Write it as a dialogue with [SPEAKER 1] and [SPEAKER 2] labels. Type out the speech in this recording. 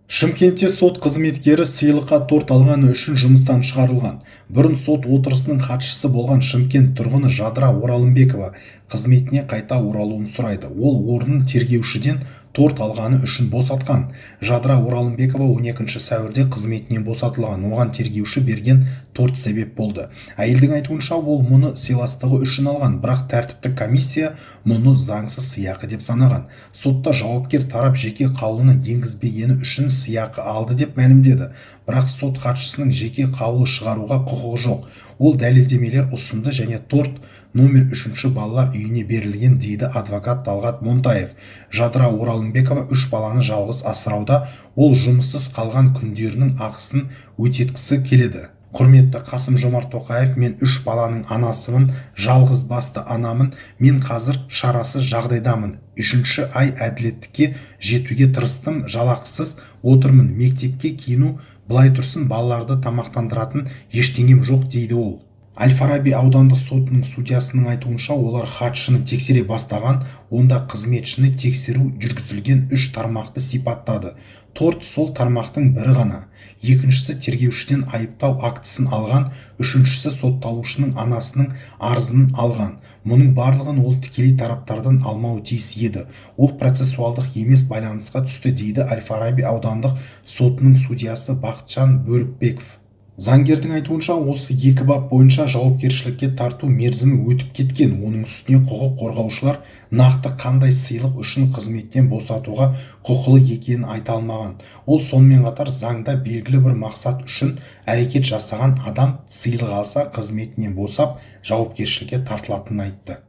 [SPEAKER 1] Шымкентте сот қызметкері сыйлыққа торт алғаны үшін жұмыстан шығарылған. Бұрын сот отырысының хатшысы болған Шымкент тұрғыны Жадыра Оралымбекова қызметіне қайта оралуын сұрайды. Ол орнын тергеушіден торт алғаны үшін босатқан. Жадыра Оралымбекова 12 сәуірде қызметінен босатылған. Оған тергеуші берген торт себеп болды. Әйелдің айтуынша, ол мұны сыйластығы үшін алған, бірақ тәртіптік комиссия мұны заңсыз сыйақы деп санаған. Сотта жауапкер тарап жеке қаулыны енгізбегені үшін сыйақы алды деп мәлімдеді. Бірақ сот хатшысының жеке қаулы шығаруға құқығы жоқ. Ол дәлелдемелер ұсынды және торт номер 3 балалар үйіне берілген, дейді адвокат Талғат Монтаев. Жадыра Оралымбекова 3 баланы жалғыз асырауда, ол жұмыссыз қалған күндерінің ақысын өтеткісі келеді. Құрметті Қасым-Жомарт Тоқаев, мен 3 баланың анасымын, жалғыз басты анамын. Мен қазір шарасыз жағдайдамын. 3-ші ай әділеттікке жетуге тырыстым, жалақысыз отырмын. Мектепке киіну былай тұрсын, балаларды тамақтандыратын ештеңем жоқ, дейді ол. Әл-Фараби аудандық сотының судьясының айтуынша, олар хатшыны тексере бастаған, онда қызметшіні тексеру жүргізілген 3 тармақты сипаттады. Торт сол тармақтың бірі ғана. Екіншісі тергеушіден айыптау актісін алған, үшіншісі сотталушының анасының арызын алған. Мұның барлығын ол тікелей тараптардан алмауы тиіс еді. Ол процессуалдық емес байланысқа түсті, дейді Әл-Фараби аудандық сотының судьясы Бақытжан Бөрікбеков. Заңгердің айтуынша, осы екі бап бойынша жауапкершілікке тарту мерзімі өтіп кеткен. Оның үстіне құқық қорғаушылар нақты қандай сыйлық үшін қызметтен босатуға құқылы екенін айта алмаған. Ол сонымен қатар заңда белгілі бір мақсат үшін әрекет жасаған адам сыйлық алса, қызметінен босап, жауапкершілікке тартылатынын айтты.